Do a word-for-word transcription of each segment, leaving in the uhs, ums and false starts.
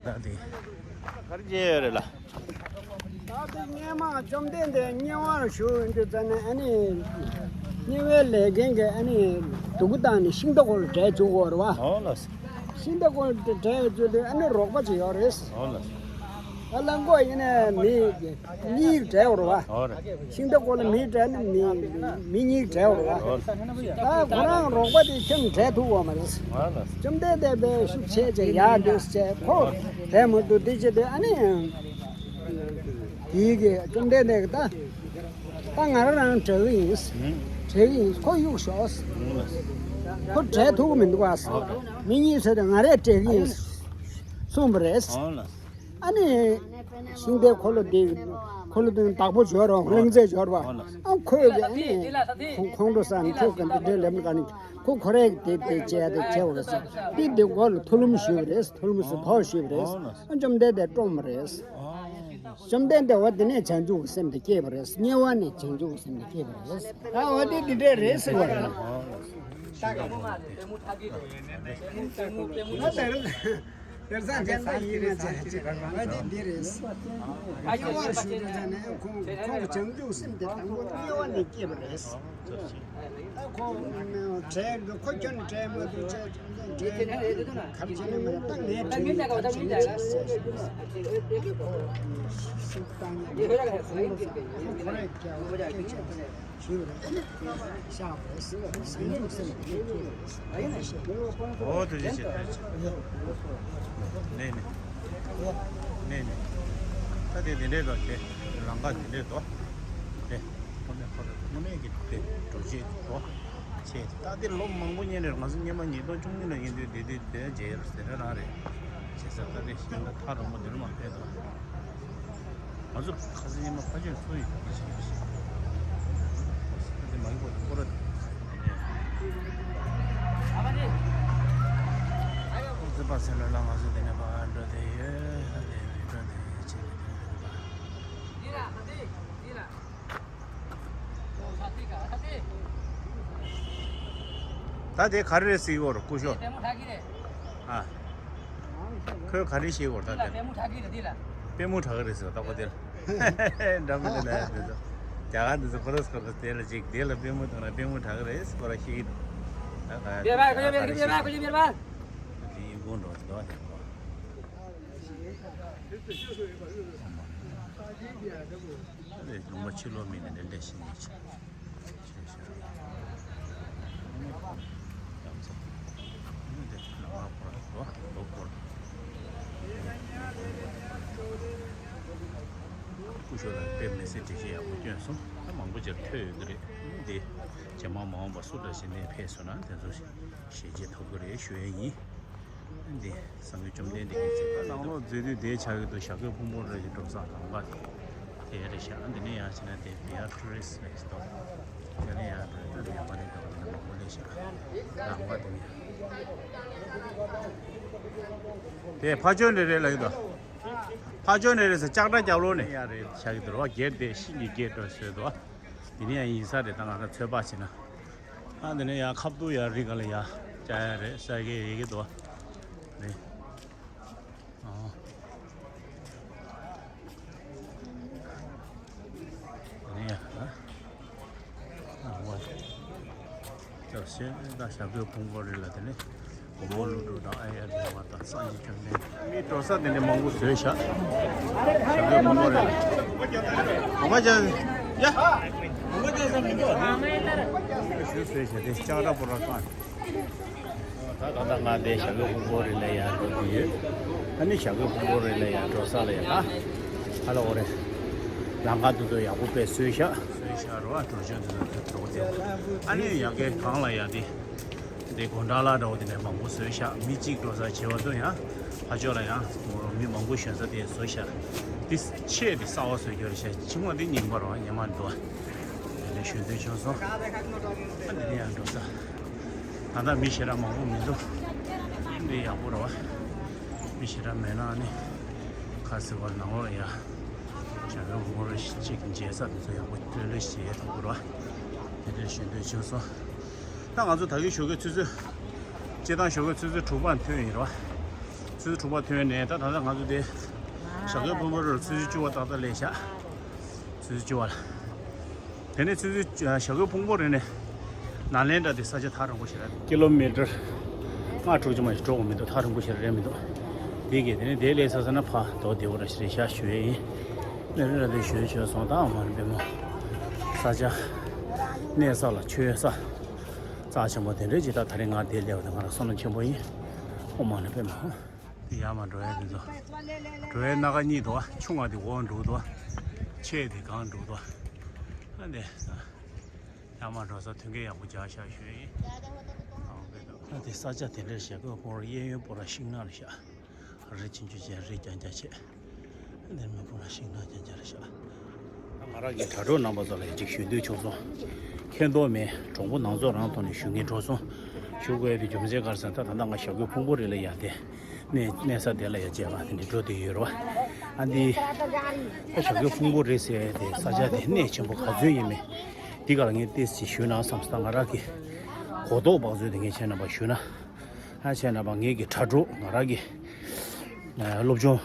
ད་དེ་གར་བྱས་ཡོད་རེད་ལ། ད་དེ་སྔས་མ་བཅོམ་ལྡན་འདས་དམྱལ་བར་བཞུགས་ཡོད་དུས་ཙ་ནས་ཨ་ནི་དམྱལ་བའི་ལས་མཁན་གྱི་ཨ་ནི་དུག་གུ་བཏང་ནས་ཤིང་རྟ་ཁོ་ལ་བསྒྲལ་བཅུག་གོ་རེད་བ། ཨོ་ལགས། ཤིང་རྟ་ཁོ་ལ་བསྒྲལ་བཅུག་དུས་ཨ་ནི་རོགས་པ་ཅིག་ཡོད་རེད། ཨོ་ལགས། ཨ་ལ་མགོ་ཡིན་ནས་མི་གཉིས་བསྒྲལ་བར་བ། ཨོ་རེད། ཤིང་རྟ་ཁོ་ལ་མི་བསྒྲལ་ནས་མི་མི་གཉིས་བསྒྲལ་བར་བ། ཨོ་རེད། ད་ཁོ་རང་རོགས་པ་དེ་ཁྱོན་བསྒྲལ་ཐུབ་བ་མ་རེད། ཨོ་ལགས། བཅོམ་ལྡན་འདས་པས་ཤུགས་ཆེ་ཆེ་ཡག་འདུག་ཟེར་ཁོ་བསྒྲལ་མ་ཐུབ་དེ་བྱེད་དུས་ཨ་ནི་དེའི་གི་བཅོམ་ལྡན་འདས་ཀྱིས་ད་ད་ང་རང་རང་བསྒྲལ་གི་ཡིན། བསྒྲལ་གི་ཡིན། ཁོ་གཡུག་ཤོག། ཁོ་བསྒྲལ་ཐུབ་གི་མི་འདུག་ག། མི་གཉིས་ཟེར་དུས་ང་རས་བསྒྲལ་གི་ཡིན་གསུངས་པ་རེད། ཨོ་ལགས། ཨ་ནི། ཤིང་རྟའི་འཁོར་ལོ་འདི། འཁོར་ལོ་འདི་བདག་པོ་འབྱོར་རོ། ཨོ་རང་བཙན་འབྱོར་བ། ཨོ་ལགས། ཨ་ཁོས་ཀྱི་ཨ་ནི། ཁོང་ཁོང་ཁྲོ་ཟ་ནས་ཁོས་ག་འདི་འདྲའི་ལབ་ནི་ག་ནི། ཁོ་ཁོ་རའི་དེ་དེ་བྱས་ཏེ་བྱས་པ་རེད་ཟེར། འདི་འདི་མགོ་ལ་ཐུ་ལུམ་གཞུས་པ་རེད། ཐུ་ལུམ་སུ་ཐོག་གཞུས་པ་རེད། ཨོ་ལགས། ཨ་བཅོམ་ལྡན་འདས་བཀྲོངས་པ་རེད། ཨོ་ལགས། བཅོམ་ལྡན་འདས་འོ་དེ་ནས་བྱང་ཆུབ་ཀྱི་སེམས་དེ་སྐྱེས་པ་རེད། དམྱལ་བ་ནས་བྱང་ཆུབ་ཀྱི་སེམས་དེ་སྐྱེས་པ་རེད། ཨ་འོ་དེ་འདི་འདྲའི་རེད་ཟེར་བ་རེད། ཨོ་ལགས། དེར་སང་ཅན་ལ་ཡིན་ན་ཅན་ཅིག་ག་ག་དེ་འདི་རེད། ཨ་ཡོ་ཤུ་ཏུ་ཅན་ནས་ཁོང་ཁོང་གི་བྱང་ཆུབ་སེམས་དེ་དང་པོ་དམྱལ་བ་ནས་སྐྱེས་པ་རེད། ཨ་ཁོ་བྲལ་འགྲོ་ཁོ་ཁྱོད་ནས་བྲལ་མ་ཐུབ་ཅེས་བྲལ་གར་བྱས་ནས་མ་ད་ངས་བྲལ་ཡིན་གར་བྱས་ནས་ཅེས་ཟེར་ཞིག་ཁོ་སུ་བཏང་ཡང་ཁོ་ཁོ་རེ་སྐྱེ་བ་སྐྱེ་ཆེད་དུ། ཞུས་པ་རེད། ཤ་བ་རེད། ཟིང་འཇུག་སེམས་ཀྱི་སྐྱེས་པ་རེད། ཨོ་དེ་ཅི་ཞིག་དེ་ཅི། ནས་ནས། ནས་ནས། ད་དེ་དེ་འདྲས་དོ་དེ། ལམ་ཁ་དེ་འདྲས་དོ། དེ། ཁོ་ནས་ཁོ་ནས་ཁོ་ནས་ཀྱི་དེ་གྲུབ་ཆེད་དོ། ཆེ་ད་དེ་ལོ་མང་པོ་ཉན་ནས་ང་ཚོ་སྔོན་མ་ཉིས་སྟོང་བཅུ་གཉིས་ལ་ཡིན་དུས་དེ་དེ་དེ་མཇལ་ཟེར་ར་རང་རེད། བྱེད་ས་ད་དེ་ཤིང་ད་ཐག་རིང་པོ་དེ་རུ་མ་ཕེབས་དོ། ང་ཚོ་ཁ་སང་ཉི་མ་ཕ་ཆོས་འཚོགས་ཡོད་པ་ཞིག་རེད། འདི་མ་ཡིན་པ་དེ་སྐོར་ར། ཨ་མ་དེ། ཁོང་ཚོ་པ་སེ་ལོ་ལ་ང་ཚོ་འདི་ནས་ཕར་འགྲོ་བསྡད་ཡོད། ལ་དེ་འགྲོ་བསྡད་ཡོད་ཅེས་དེ་འདྲ་རེད་པ། འདི་ལ་ཨ་དེ་འདི་ལ། ད་དེ་ག་རེ་རེད་ཟེར་གྱི་ཡོད་རེད་སྐུ་ཞབས། ཨ། ཁོས་ག་རེ་བཤད་ཀྱི་ཡོད་རེད་ད་དེ་ལ། པུས་མོ་དྲག་གི་རེད་ཟེར་ད་ཁོ་དེ་ལ། འདྲ་མི་འདྲ་ལ་ཡ་དེ་ཚོ། རྒྱ་གར་འདི་ཚོ་ཁོ་ར་ཁོ་ར་དེ་ལ་ཅིག་དེ་ལ་པུས་མོ་དང་ན་པུས་མོ་དྲག་གི་རེད་ཁོ་ར་ཤེས་ཀྱི་འདུག་ད་ག་ཡ་དེ་ཡིན་དགོངས་འགྲོ་དེ་འདུག་ཨ་དེ་ཁོ། ཨ་ནི་ལུང་པ་ཕྱི་ལོགས་མི་ནི་ལས་ལས་ཤི་ཉེ་ཆ། ཆེ་ཤོས་རེད། ཡང་ཚེ། ཨ་ནི་དེ་ལ་མ་ཁོ་ར་ལོ་ལོ་སྐོར། སྐུ་ཞབས་ལ་དཔེ་མི་སྲིད་འགྲེལ་བཤད་ཡག་པོ་བསྐྱོན་སོང་། ད་མང་པོ་ཅིག་ཐོས་ཡོད་ཀྱི་རེད། ཨ་ནི་དེ་རྗེས་མ་མ་འོངས་པ་སུ་འདྲ་ཞིག་ནས་ཕེབས་སོང་ན་དེ་ཚོ་ཞལ་འབྱེད་ཐོབ་ཀྱི་རེད་ཞུ་ཡས་ཡིན། འདི་སངས་རྒྱས་བཅོམ་ལྡན་འདས་ཀྱི་ཚིག་ནང་ལོགས་མཛེས་སྡུག་དེ་ཆགས་ཀྱི་འདུག་ཞྭ་གོས་ཕུང་པོ་རེ་གི་འགྲོ་ས་ལམ་ཁ་དེ་རེད་ཤག་འདི་ནས་ཡར་ཕྱིན་ན་དེ་བི་ཨར་ཊུ་རི་སི་ལེགས་འདུག་དེ་ནས་ཡར་འགྲོ་ཡག་པ་རེད་འདུག་འདི་ནས་མང་པོ་སླེབས་ཤག་ལམ་ཁ་དེ་ནས་དེ་ཕ་ཇོ་ནས་རེད་ལབ་ཀྱི་འདུག་ཕ་ཇོ་ནས་རེད་ཟེར་ལྕགས་དྲ་རྒྱབ་ལོགས་ནས་ཡར་རེད་ཆགས་ཀྱི་འདུག་ར་བ་སྒེར་དེ་ཤིང་གི་སྒེར་འདྲ་བཟོས་འདུག་འདི་ནས་ཡང་ཡིན་ས་རེད། ད་ང་ཚོ་ཚོད་དཔག་བྱས་ན། ཨ་འདི་ནས་ཡང་ཁ་བཏུག་ཡ་རི་ག་ལ་ཡ་བཅའ་ཡ་རེད། ས་དགེ་ཡི་གེ་འདུག་རེད། ཨ་འདི་ནས་ཡང་ཨ་ཨ་བ་ཅབ་སེ་ད་ཞྭ་གོས་ཕུང་པོ་རེད་ལ། དེ་ནས་གོང་འོག་ཀླུ་སྒྲུབ་དང་ཨ་ཡ་བདེ་བ་དང་སངས་རྒྱས་བཅོམ་ལྡན་མི་འགྲོ་ས་དེ་འདྲ་མང་པོ་བཟོས་ཤག་ཞྭ་གོས་ཕུང་པོ་རེད་ལ། འོ་མ་ཅག་ཡ། འོ་མ་ཅག་ས་མི་འདུག་ཞུ་བཟོས་ཤག་དེ་ལྕགས་ར་པོ་ར་བཀང་། ད་ད་ལྟ་ང་དེ་ཞྭ་གོས་ཕུང་པོ་རི་ལ་ཡར་འགྲོ་གི་ཡོད། ཨ་ནི་ཞྭ་གོས་ཕུང་པོ་རི་ལ་ཡར་འགྲོ་ས་ལ་ཡ་ད། ཧ་ལ་འོ་རེད། ལམ་ཁ་དེ་ཚོ་ཡག་པོ་དཔེ་བཟོས་ཤག་བཟོས་ཤག་རོ་ཨ་འགྲོ་ཆོག་དེ་ཚོ་འགྲོ་དེ། ཨ་ནི་ཡ་གའི་གང་ལ་ཡ་དེ། དེ་དགོན་གྲྭ་ལ་འདྲ་བོ་དེ་ནས་མང་པོ་བཟོས་ཤག་མི་གཅིག་འགྲོ་ས་བྱེད་པ་དུ་ཡང་ཕ་ཕྱོགས་ལ་ཡང་མི་མང་པོ་ཞོན་ས་དེ་བཟོས་ཤག་དེ་ཆེད་དེ་གསར་པ་བཟོས་རྒྱུ་རེད་ཤག་ཕྱི་མ་དེ་རྙིང་པ་རོ་ཉི་མ་འགྲོ། དེ་ནས་ཞོན་དུས་བྱུང་སོང་། ཨ་འདི་ནས་ཡང་འགྲོ་ས། ད་ལྟ་མི་ཞེ་དྲག་མང་པོ་མི་འདུག་འདི་ཡག་པོ་རེད་བ། མི་ཞེ་དྲག་མེད་ན་ནི། ཁ་སི་བར་ནང་ལོགས་ལ་ཡ། ཞྭ་གོས་ཕུང་པོ་རི་གཅིག་མཇལ་ས་དེ་ཚོ་ཡག་པོ་སྤྲོད་ལེ་ཞེ་ཐུག་པོ་རེད་བ། དེ་འདྲའི་ཞོན་དུས་བྱུང་སོང་། ད་ང་ཚོ་ད་གིན་ཞོགས་ཀས་ཆུ་ཚོད། སྤྱིར་བཏང་ཞོགས་ཀས་ཆུ་ཚོད་དྲུག་པར་ཐོན་ཡིན་རེད་བ། ཆུ་ཚོད་དྲུག་པ་ཐོན་ནས་ད་ད་ལྟ་ང་ཚོ་དེ་ཞྭ་གོས་ཕུང་པོ་རི་ཆུ་ཚོད་བཅུ་པ་ཏག་ཏག་སླེབས་ཤག་ཆུ་ཚོད་བཅུ་པ་ལ། དེ་ནས་ཆུ་ཚོད་ཞྭ་གོས་ཕུང་པོ་རི་ནས་ནཱ་ལེནྡྲ་དེ་ས་ཆ་ཐག་རིང་པོ་ཞིག་རེད། ཀི་ལོ་མི་ཊར་ལྔ་དྲུག་ཅིག་མ་ཞིག་འགྲོ་དགོས་མི་འདུག་ཐག་རིང་པོ་ཞིག་རེད་མི་འདུག་དེ་གས་དེ་ནས་དེ་སླེབས་ཚར་ཚར་ན་ཕར་རྡོ་རྡེ་བོ་ར་ཞིག་རེད་ཤག་ཞུ་ཡས་ཡིན། ནཱ་ལེནྡྲ་དེ་ཞོལ་ཞོལ་སོང་། ད་ཨོཾ་མ་ཎི་པདྨེ་ཧཱུྃ། ས་ཆ་གནས་ས་ལ་ཆོས་ས་རྩ་ཆེན་པོ་དེ་འདྲའི་ཅིག་ད་ད་རིང་ང་དེ་སླེབས་པ་དེ་ང་ལ་བསོད་ནམས་ཆེན་པོ་ཡིན། ཨོཾ་མ་ཎི་པདྨེ་ཧཱུྃ། དེ་ཡར་མར་འགྲོ་ཡ་དེ་ཚོ། འགྲོ་ཡའི་སྣ་ཁ་གཉིས་འདུག་བ། ཆུང་བ་དེ་འོག་འགྲོ་འདུག་བ། ཆེ་དེ་སྒང་འགྲོ་འདུག་བ། ཨ་ནི། ཡར་མར་འགྲོ་ས་མཐུན་རྐྱེན་ཡག་པོ་རྒྱག་ཤག་ཞུ་ཡ་ཡིན། ཨ་དེ་ས་ཆ་དེ་འདྲར་བཞག་གི་ཕོ་བྲང་གཡས་གཡོན་པོ་ར་ཤིང་ནགས་རེད་ཤག་རི་ཆུང་ཆུང་བྱས། རི་རྐྱང་རྐྱང་བྱས། དེར་མི་བུ་ལ་ཤིང་ནགས་རྐྱང་རྐྱང་རེད་ཤག་ང་རང་གི་དྲ་གྲོགས་རྣམ་པ་ཚོ་ལ་ཡང་ཅིག་ཞུ་འདོད་བྱུང་སོང་། མཁྱེན་རྟོགས་མེད། གྲོགས་པོ་ནང་ཚོགས་རང་ཐོག་ནས་ཞུ་ངེས་འགྲོ་སོང་། ཞུ་དགོས་པའི་རྒྱུ་མཚན་ག་རེ་ཟེར་ན། ད་ད་ལྟ་ང་ཞྭ་གོས་ཕུང་པོ་རི་ལ་ཡར་དེ་གནས་གནས་ས་དེ་ལ་ཡར་མཇལ་བ་དེ་འདྲ་འགྲོ་བསྡད་ཡོད་རེད་བ། ཨ་འདི་ད་ཞྭ་གོས་ཕུང་པོ་རི་ཟེར་དེ་ས་ཆ་དེ་གནད་ཆེན་པོ་ག་ཚོད་ཡིན་མིན་འདི་ག་ལ་ངས་ཏོག་ཙམ་ཞུས་ན་བསམ་སོང་། ད་ང་རང་གི་གོ་རྟོགས་བག་ཚོད་དེ་ངས་ཁྱེད་རྣམ་པར་ཞུས་ན། ཨ་ཁྱེད་རྣམ་པ་ངེད་ཀྱི་དྲ་གྲོགས་ང་རང་གི་ཨ་སློབ་སྦྱོང་།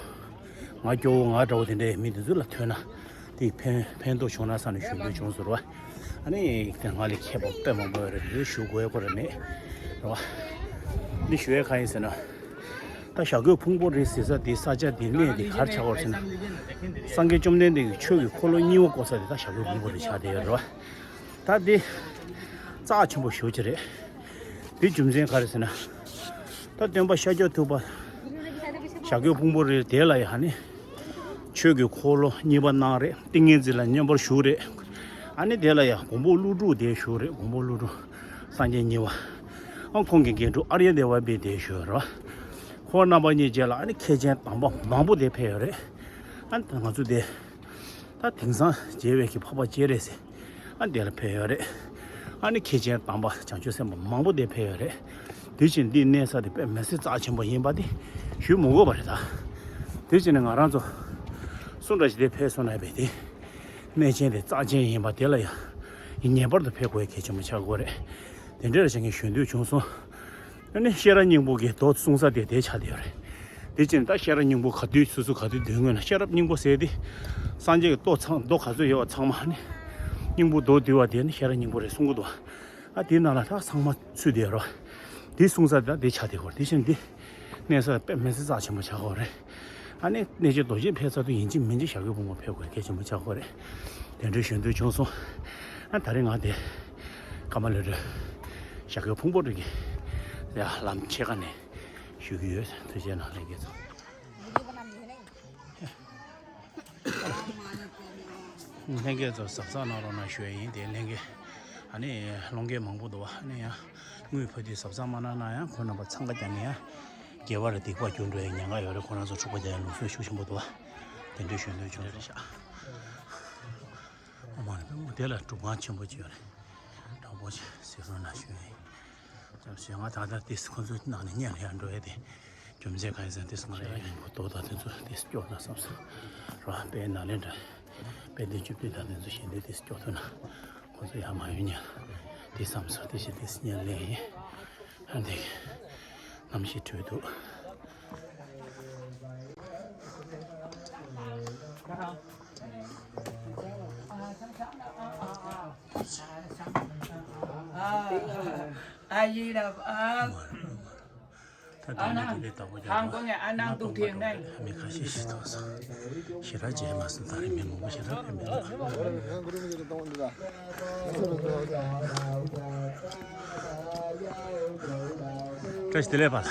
ང་སྐྱོ་བོ་ང་འདྲ་བོ་དེ་འདྲའི་མི་དེ་ཚོ་ལ་ཐོས་ན་དེ་ཕན་ཕན་ཐོགས་བྱུང་ན་བསམ་ནས་ཞུ་འདོད་བྱུང་ཟེར་བ། ཨ་ནི་དེ་ང་ལས་མཁས་པ་དཔེ་མང་པོ་ཡོད་རེད། དེ་ཞུ་དགོས་ཡ་ཁོ་ར་མེད་རེད་བ། འདི་ཞུ་ཡ་གང་ཡིན་ཟེར་ན། ད་ཞྭ་གོས་ཕུང་པོ་རི་ཟེར་ས་དེ་ས་ཆ་དེ་གནས་དེ་ག་རེ་ཆགས་ཡོད་རེད་ཟེར་ན། སངས་རྒྱས་བཅོམ་ལྡན་འདས་ཀྱི་ཆོས་ཀྱི་འཁོར་ལོ་གཉིས་པ་བསྐོར་ས་དེ་ད་ཞྭ་གོས་ཕུང་པོ་རི་ཆགས་བསྡད་ཡོད་རེད་བ། ད་དེ་རྩ་ཆེན་པོ་ཞེ་པོ་ཅིག་རེད། དེ་རྒྱུ་མཚན་ག་རེ་ཟེར་ན། ད་སྟོན་པ་ཤཱཀྱ་ཐུབ་པ་ཞྭ་གོས་ཕུང་པོ་རི་དེ་ལ་ཡ་ནི་ཆོས་ཀྱི་འཁོར་ལོ་གཉིས་པ་གནང་རེད། ཏིང་ངེ་འཛིན་ལ་མཉམ་པར་བཞུགས་རེད། ཨ་ནི་དེ་ལ་ཡ་མགོན་པོ་ཀླུ་སྒྲུབ་དེ་བཞུགས་རེད། མགོན་པོ་ཀླུ་སྒྲུབ་སངས་རྒྱས་གཉིས་པ། ཨ་ཁོང་གི་རྒན་དྲུང་ཨཱརྱ་དེ་བ་པས་དེ་བཞུགས་རེད་བ། ཁོང་རྣམ་པ་གཉིས་རྗེས་ལ་ཨ་ནི་མཁས་ཆེན་དམ་པ་མང་པོ་དེ་ཕེབས་ཡོད་རེད། ཨ་ནི་ང་ཚོ་དེ། ད་དེང་སང་མཇལ་བའི་གི་འཕགས་པ་སྤྱན་རས་གཟིགས་ཨ་འདི་ལ་ཕེབས་ཡོད་རེད། ཨ་ནི་མཁན་ཆེན་དམ་པ་བྱང་ཆུབ་སེམས་དཔའ་མང་པོ་དེ་ཕེབས་ཡོད་རེད། དེ་བཞིན་འདི་གནས་ས་དེ་དཔེ་མི་སྲིད་རྩ་ཆེན་པོ་ཡིན་པ་དེ་ཞུ་མི་དགོས་པ་རེད་ད། དེ་བཞིན་ང་རང་ཚོ་སུ་འདྲ་ཞིག་དེ་ཕེབས་སོང་ན་བས་དེ་གནས་ཆེན་དེ་རྩ་ཆེན་ཡིན་པ་དེ་ལ་ཡང་ངེས་པར་དུ་ཕེབས་དགོས་གལ་ཆེན་པོ་ཆགས་དགོས་རེད། དེ་འདྲ་རེ་བྱས་ངས་ཞུ་འདོད་བྱུང་སོང་། ཨ་ནི་ཤེས་རབ་སྙིང་པོ་གི་མདོ་གསུང་ས་དེ་དེ་ཆགས་བསྡད་ཡོད་རེད། དེ་ཕྱིན་ད་ཤེས་རབ་སྙིང་པོ་ག་དུས་སོ་སོ་ག་དུས་འདོན་དགོས་ན། ཤེས་རབ་སྙིང་པོ་ཟེར་དེ་སངས་རྒྱས་ཀྱི་མདོ་ཚང་མདོ་ག་ཚོད་ཡོད་པ་ཚང་མ་ནི་སྙིང་པོ་མདོར་བསྡུས་པ་དེ་ནི་ཤེས་རབ་སྙིང་པོ་རེད་གསུང་གི་འདུག་ཨ་དེའི་ནང་ལ་ད་ཚང་མ་ཚུད་བསྡད་ཡོད་རེད། དེ་གསུང་ས་དེ་ད་དེ་ཆགས་བསྡད་ཡོད་རེད། དེ་ཕྱིན་དེ་གནས་ས་དཔེ་མི་སྲིད་རྩ་ཆེན་པོ་ཆགས་ཀྱི་ཡོད་རེད། ཨ་ནི་གནས་ཆེན་རྡོ་རྗེ་ཕེབས་ཚར་དུས་ཡིན་གཅིག་མིན་གཅིག་ཞྭ་གོས་ཕུང་པོ་ཕེབས་དགོས་གལ་ཆེན་པོ་ཆགས་ཀྱི་ཡོད་རེད། དེ་འདྲའི་ཞུ་འདོད་བྱུང་སོང་། ཨ་ད་རེས་ང་དེ་ཀ་མ་ལོ་རེ་ཞྭ་གོས་ཕུང་པོ་རི་གི་ཡ་ལམ་ཕྱེད་ཀ་ནས་ཞུ་གི་ཡོད། ཐུགས་རྗེ་གནང་ལྷན་རྒྱས་ཚོ། ལྷན་རྒྱས་ཚོ་གཟབ་གཟབ་གནང་རོགས་གནང་ཞུ་ཡ་ཡིན། དེ་ལྷན་རྒྱས་ཨ་ནི་སློང་མཁན་མང་པོ་འདུག་ཨ་ནི་ཡང་དངུལ་ཕོག་དུས་གཟབ་གཟབ་མ་གནང་ན་ཡང་ཁོ་རྣམ་པ་འཚང་ཁ་རྒྱག་ནས་ཡང་དགེ་བ་ལ་སྡིག་པ་འགྱུར་འགྲོ་ཡའི་ཉེན་ཁ་ཡོད་རེད། ཁོ་རང་ཚོ་འཁྲུག་པ་རྒྱག་ཡ་ལུགས་སྲོལ་ཤུགས་ཆེན་པོ་འདུག་དེ་འདྲའི་ཞུ་འདོད་བྱུང་རེད་ཤག་ཨོཾ་མ་ཎི་པདྨེ། དེ་ལ་སྒྲུབ་ཁང་ཆེན་པོ་ཅིག་ཡོད་རེད། དྲང་པོ་ཅིག་གཟིགས་རོགས་གནང་ཞུ་ཡ་ཡིན། ཞུ་ང་ད་ལྟ་ཏིས་ཁོ་ཚོའི་ནང་ནས་སྙན་ལ་ཡར་འགྲོ་ཡ་དེ། རྒྱུ་མཚན་གང་ཡིན་ཟེར་ན་ཏིས་ང་རང་ཡིན་པོ་རྡོ་དང་དེ་ཚོ་ཏིས་སྐྱོར་ན་བསམ་སོང་། རོ་དཔེ་ནཱ་ལེནྡྲ་དཔེ་དེབ་བཅུ་བདུན་དང་དེ་ཚོ་ཞལ་འདོན་ཏིས་སྐྱོར་ཐུབ་ན་ཁོ་ཚོ་ཡར་མ་ཡོང་ཉན་དེ་བསམ་སོང་། དེ་བཞིན་ཏིས་སྙན་ལེན་ཡིན། ཨ་འདི་གནམ་གཤིས་དྲོད་འདུག་ཨ་ཡེ་ར་ཨ། ད་ལྟ་ནི་དེ་འདྲའི་བདག་པོ་རྒྱག་ཐང་པོ་ངས་ཨ་ནང་འདུག་དེ་ནས་མི་ཁ་ཤས་ཤིག་མཐོང་སོང་། ཞེ་དྲག་མཇལ་མ་སོང་། ད་རེས་མི་མང་པོ་ཞེ་དྲག་ཕེབས་མི་འདུག་བཀྲ་ཤིས་བདེ་ལེགས་པ།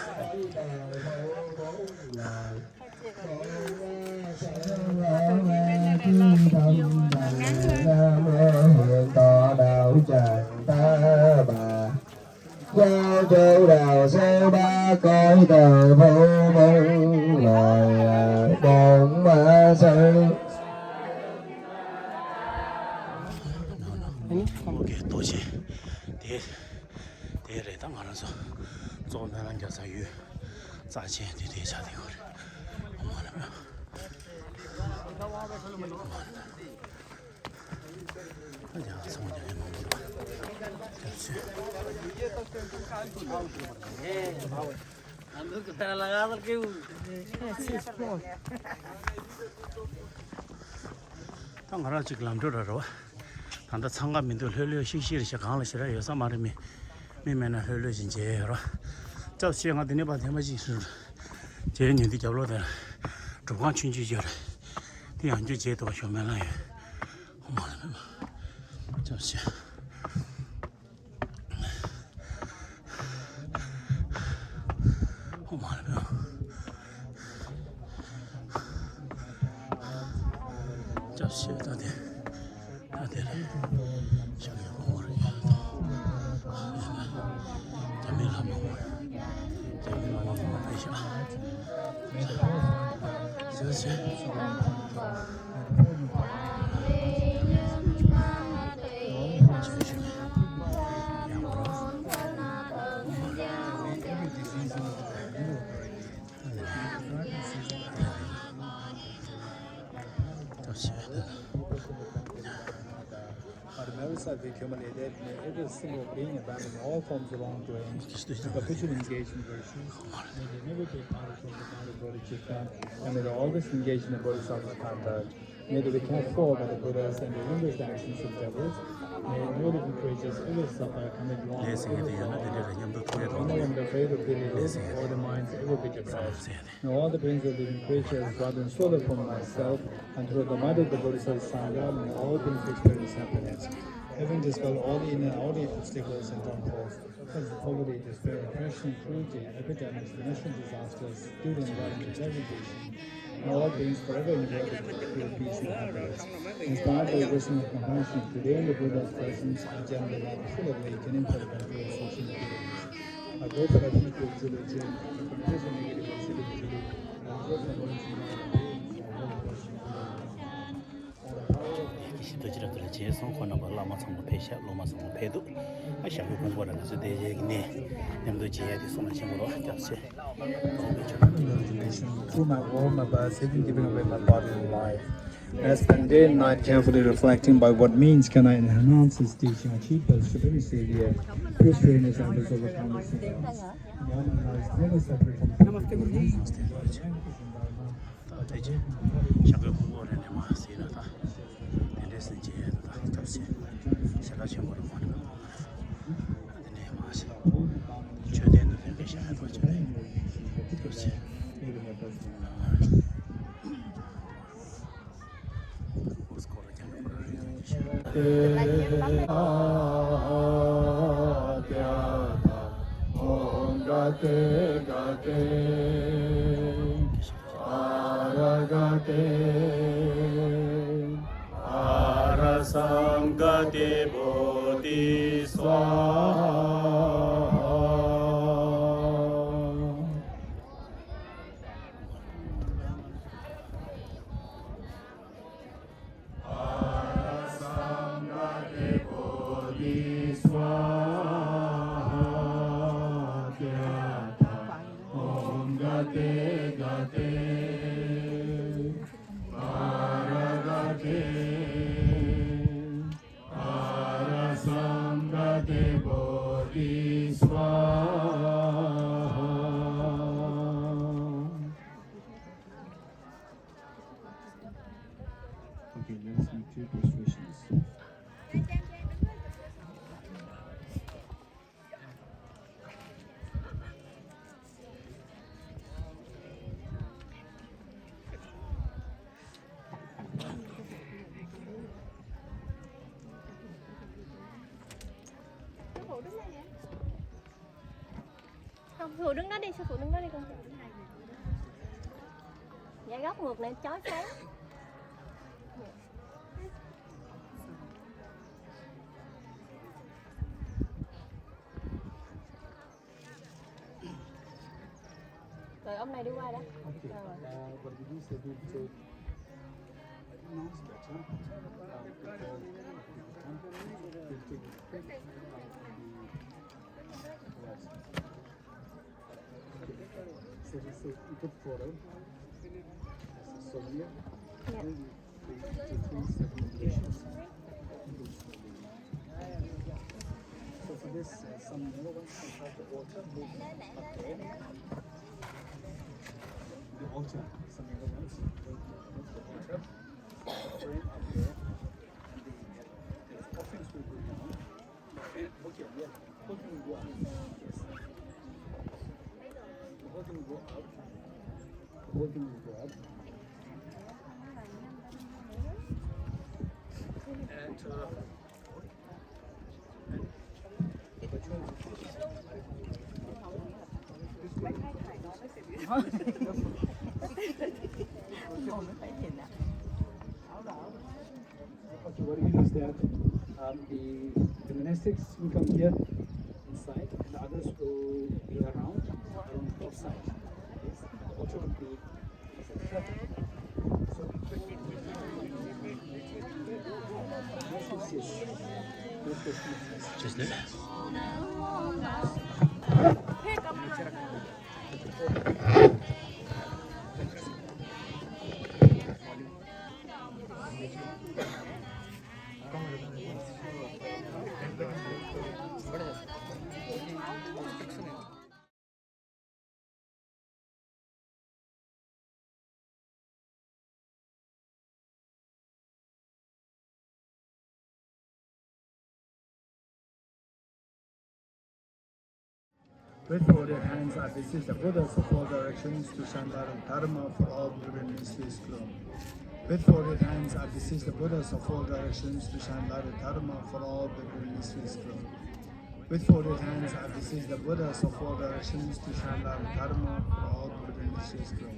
Châu đầu sẽ ba cõi đời vô minh, lời bổn sư. ཨོ་ཀེ། རྡོ་རྗེ་དེ། དེ་རེད། ད་ང་རང་ཚོ་གཙོ་བོ་སྨོན་ལམ་རྒྱག་ས་ཡུལ་རྩ་ཆེན་དེ་དེ་ཆགས་བསྡད་ཡོད་རེད། ཨོཾ་མ་ཎི་པདྨེ། ཨོཾ་མ་ཎི་པདྨེ། ད་རྒྱ་གར་ཚང་མ་རྒྱ་གར་མང་པོ་འདུག་རྒྱ་ཆེ། हम लोग तो लगा कर के ད་ང་རང་ཅིག་ལམ་འགྲོ་ར་ར་བ། ད་ལྟ་འཚང་ཁ་མི་འདུག་ལྷོད་ལྷོད་ཤིག་ཤིག་རེད་ཤག་གང་ལ་ཞེ་དྲག་ཡོད་ས་མ་རེད། མི་མི་མེད་ན་ལྷོད་ལྷོད་ཅིག་མཇལ་ཡོད་ར། སྐྱབས་ཞེས་ང་འདི་ནས་ཕར་ཐེངས་མ་ཅིག་རེད། མཇལ་ཉན་འདི་རྒྱབ་ལོགས་དེར་སྒྲུབ་ཁང་ཆུང་ཆུང་ཅིག་ཡོད་རེད། དེ་ཡང་རྒྱུ་མཇལ་ཐུབ་པ་ཞོ་མེད་ལ་ཡོད། ཧོ་མ་ལ་མེད་མ། སྐྱབས་ཞེས། ཧོ་མ་ལ་མེད་མ། སྐྱབས་ཞེས་ད་དེ། ད་དེ་རེད། ཞག་གི་ཧོ་མ་རེད་ཡ། རྒྱ་མི་ལ་མ་ཧོ། རྒྱ་མི་ལ་མ་ཧོ་མ་ཕེབས་ཤག་སྐྱབས་ཞེས། But mercy of the accumulated, may every single being abandon all forms of wrongdoing and perpetually engage in virtues. May they never take part in the body of Bodhicitta, and may they always engage in the Bodhisattva conduct. May they be kept for by the Buddhas and their injustice of devils. May noble creatures ever suffer, commit wrong, ever fall, and the faith of believers or the minds ever be deprived. May all the beings of living creatures, brought in solely from myself, and through the might of the Bodhisattva Sangha, may all beings experience happiness. Having dispelled all the inner and outer obstacles and downfalls, such as poverty, despair, oppression, cruelty, epidemics, natural disasters, guilt and violence, degradation, may all beings forever enjoy the peace and happiness. Inspired by the wisdom of compassion, today in the Buddha's presence, I generally love the full awakening for the benefit of social unity. I go for a heat to the children, the condition negative and negative, and go for the ཤིན་ཏུ་ཅི་རབ་ཏུ་ལ་རྗེས་སོང་ཁོ་རྣམ་པ་བླ་མ་ཚང་མ་ཕེབས་ཤག་སློབ་མ་ཚང་མ་ཕེབས་འདུག་ཨ་ཞག་གི་ཕུང་པོ་ར་ང་ཚོ་དེ་རྗེས་ཀྱི་ནས་མཉམ་དུ་མཇལ་ཡ་དེ་སོང་ན་ཆེན་པོ་རོགས་སྐྱབས་ཆེ། Through my own abide, even giving away my body and life. I spend day and night carefully reflecting by what means can I enhance his teaching, achieve the stability of pure straightness and resolve the karmic sins. Never separate from ད་དེ་ཅི། ཞག་གི་ཕུང་པོ་རེ་ནས་མ་ཟིན་ན་ད། དེ་འདྲས་སེ་མཇལ་ཡ་ད་སྐྱབས་ཆེ། ཞལ་ལག་ཆེན་པོ་རེ་མ་རེད། དེ་འདྲས་མ་ཟིན། མཆོད་རྟེན་དུ་ཕེབས་པའི་ཞལ་ལག་ཐོག་ཆེ་རེད། སྐྱབས་ཆེ། Arasamgate bodhi swaha. Arasamgate bodhi swaha. Om gate gate paragate arasamgate bodhi swaha. Okay, let us make two prostrations. Không, Hữu đứng đó đi, sư Hữu đứng đó đi con. Dạ góc ngược lại chói sáng. Rồi ông này đi qua đó. Okay. Rồi. Uh, what we do is that we take, now it's better. Uh, because we take, uh, the, so, so we put forehead. So here, yeah. Then we So for this, uh, some more ones, some of the water move up there. Altar, some of the ones, the, the, the altar, the frame up there, and the, the offerings will go down. Okay, yeah, the whole thing will go up. Yes. The whole thing will go up. The whole thing will go up. And, uh, Okay, what we do is that, um, the, the monastics will come here inside, and the others will be around, around the outside. Yes, the altar will be With folded hands, I beseech the Buddhas of all directions to shine light of Dharma for all pilgrims to his glow. With folded hands, I beseech the Buddhas of all directions to shine light of Dharma for all pilgrims to his glow. With folded hands, I beseech the Buddhas of all directions to shine light of Dharma for all pilgrims to his glow.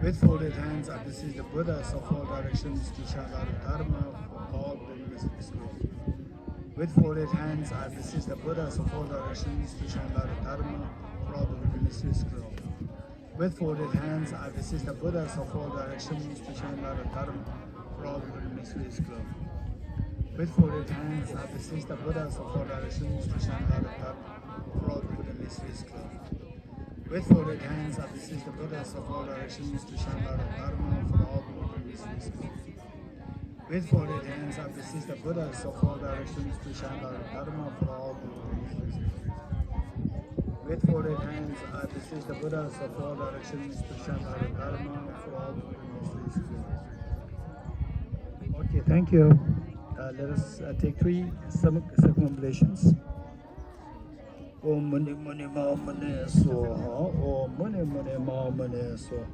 With folded hands, I beseech the Buddhas of all directions to shine light of Dharma for all pilgrims to his glow. With folded hands, I beseech the Buddhas of all directions to shine light of Dharma for all pilgrims to his glow. With folded hands, I beseech the Buddhas of all directions to shine light of Dharma for all pilgrims to his glow. With folded hands, I beseech the Buddhas of all directions to shine light of Dharma for all pilgrims to his glow. With folded hands, I beseech the Buddhas of all directions to shine light of Dharma for all pilgrims to his glow. With folded hands, I beseech the Buddhas of all directions to shine light of Dharma for all pilgrims. With folded hands, I beseech the Buddhas of all directions to shine light of Dharma for all pilgrims. Okay, thank you. Uh, let us, uh, take three circum-, circumambulations. ཨོཾ་མུ་ནེ་མུ་ནེ་མ་ཧཱ་མུ་ནེ་སྭཱ་ཧཱ། ཨོཾ་མུ་ནེ་མུ་ནེ་མ་ཧཱ་མུ་ནེ་སྭཱ་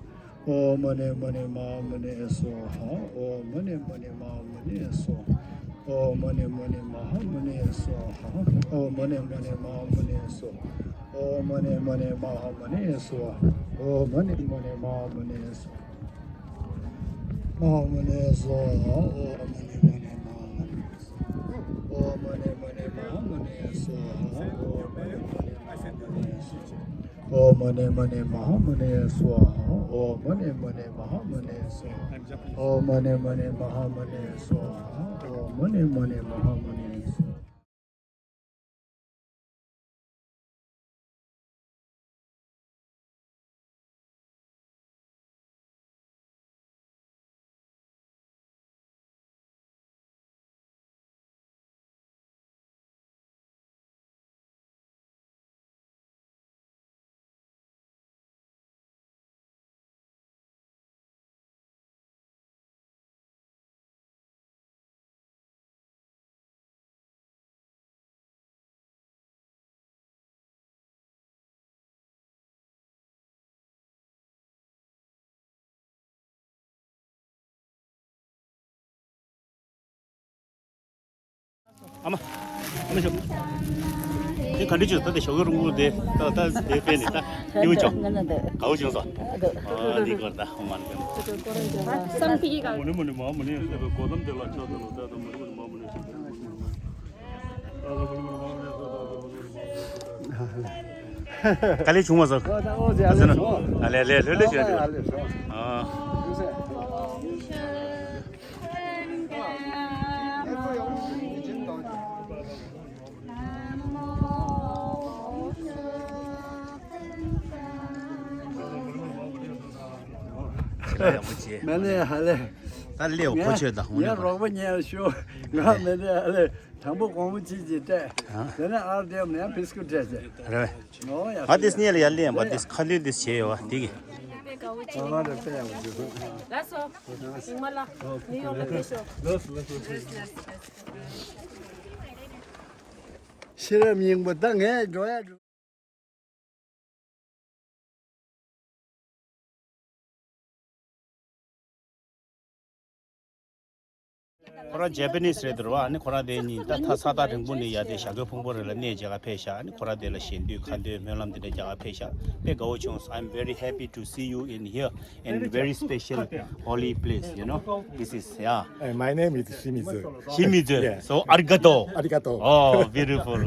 ཧཱ། ཨོཾ་མུ་ནེ་མུ་ནེ་མ་ཧཱ་མུ་ནེ་སྭཱ་ཧཱ། ཨོཾ་མུ་ནེ་མུ་ནེ་མ་ཧཱ་མུ་ནེ་སྭཱ་ཧཱ། ཨོཾ་མུ་ནེ་མུ་ནེ་མ་ཧཱ་མུ་ནེ་སྭཱ་ཧཱ། ཨོཾ་མུ་ནེ་མུ་ནེ་མ་ཧཱ་མུ་ནེ་སྭཱ་ཧཱ། ཨོཾ་མུ་ནེ་མུ་ནེ་མ་ཧཱ་མུ་ནེ་སྭཱ་ཧཱ། ཨོཾ་མུ་ནེ་མུ་ནེ་མ་ཧཱ་མུ་ནེ་སྭཱ་ཧཱ། མ་ཧཱ་མུ་ནེ་སྭཱ་ཧཱ། ཨོཾ་མུ་ནེ་མུ་ནེ་མ་ཧཱ་མུ་ནེ། ཨོཾ་མུ་ནེ་མུ་ནེ་མ་ཧཱ་མུ་ནེ་སྭཱ་ཧཱ། ཨོཾ་མུ་ནེ་མུ་ནེ་མ་ཧཱ་མུ་ནེ་སྭཱ་ཧཱ། ཨོཾ་མུ་ནེ་མུ་ནེ་མ་ཧཱ་མུ་ནེ་སྭཱ་ཧཱ། ཨོཾ་མུ་ནེ་མུ་ནེ་མ་ཧཱ་མུ་ནེ་སྭཱ་ཧཱ། ཨོཾ་མུ་ནེ་མུ་ནེ་མ་ཧཱ་མུ་ནེ་སྭཱ་ཧཱ། ཨ་མ། ཨ་མ་ཤོག་དེ་ག་འདྲ་བྱུང་། ད་དེ་ཞོགས་ཀས་རོང་པོ་དེ་ད་ད་དེ་དཔེ་ནི་ད་སྐྱིད་པོ་བྱུང་། དགའ་བོ་བྱུང་སོང་། ཨ་འདི་སྐོར་ད་ཧོ་མ་ནི་ཀན། བསམ་ཕི་གི་ག་མོ་ནི་མོ་ནི་མ་མོ་ནི་གོ་དམ་དེ་ལ་ཆོག་ད་ལོ་ད་ད་མོ་ནི་མོ་ནི་མ་མོ་ནི་ཆོག་ད་ད་མོ་ནི་མོ་ནི་མ་མོ་ནི་ཆོག་ད་ད་མོ་ནི་མོ་ནི་མ་མོ་ནི་ཆོག་ད། དཀའ་ལས་བྱུང་བ་སོགས། ཨ་ཟེར་ན། ཨ་ལས་ལས་ལྷོད་ལྷོད་བྱས་འདུག་ཨ། ཡག་པོ་བྱས། མ་ནི་ཧ་ལས། ད་ལས་གོ་ཆོད་ད་ཧུང་ངས་ལས་རོགས་པ་ཉན་ཤོག་ང་མ་ནི་ཧ་ལས། དང་པོ་གོང་བུ་གཅིག་གཅིག་སྤྲད། ཨ། དེ་ནས་ཨར་དེབ་ནས་བི་སྐུ་སྤྲད་བྱས། རེད་པས། ཨོ་ཡ། ཨ་དེ་སྙེ་ལ་ཡར་ལེན་པ་དེ་ཁ་ལུད་དེ་བྱས་ཡོད་པ་དེ་གི། དགའ་བོ་བྱེད། ལགས་སོ། ཉི་མ་ལགས། ནིའུ་ཡོག་ལ་ཕེབས་ཤོག། ཤེས་རབ་སྙིང་པོ་ད་ངས་འགྲོ་ཡ་འགྲོ། ཁོ་རང་ཇེ་པ་ནིས་རེད་འདུག་བ། ཨ་ནི་ཁོ་རང་དེ་གཉིས་ད་ད་ས་ཐག་རིང་པོ་ནས་ཡར་དེ་ཞྭ་གོས་ཕུང་པོ་རི་ལ་གནས་མཇལ་ག་ཕེབས་ཤག་ཨ་ནི་ཁོ་རང་དེ་ལ་ཞལ་འདོན་ཁ་འདོན་སྨོན་ལམ་དེ་འདྲ་རྒྱག་ག་ཕེབས་ཤག་དཔེ་དགའ་བོ་བྱུང་། I'm very happy to see you in here and very special holy place, you know. This is, yeah. Uh, my name is Shimizu. Shimizu. Yeah. So, arigato. Arigato. Oh, beautiful.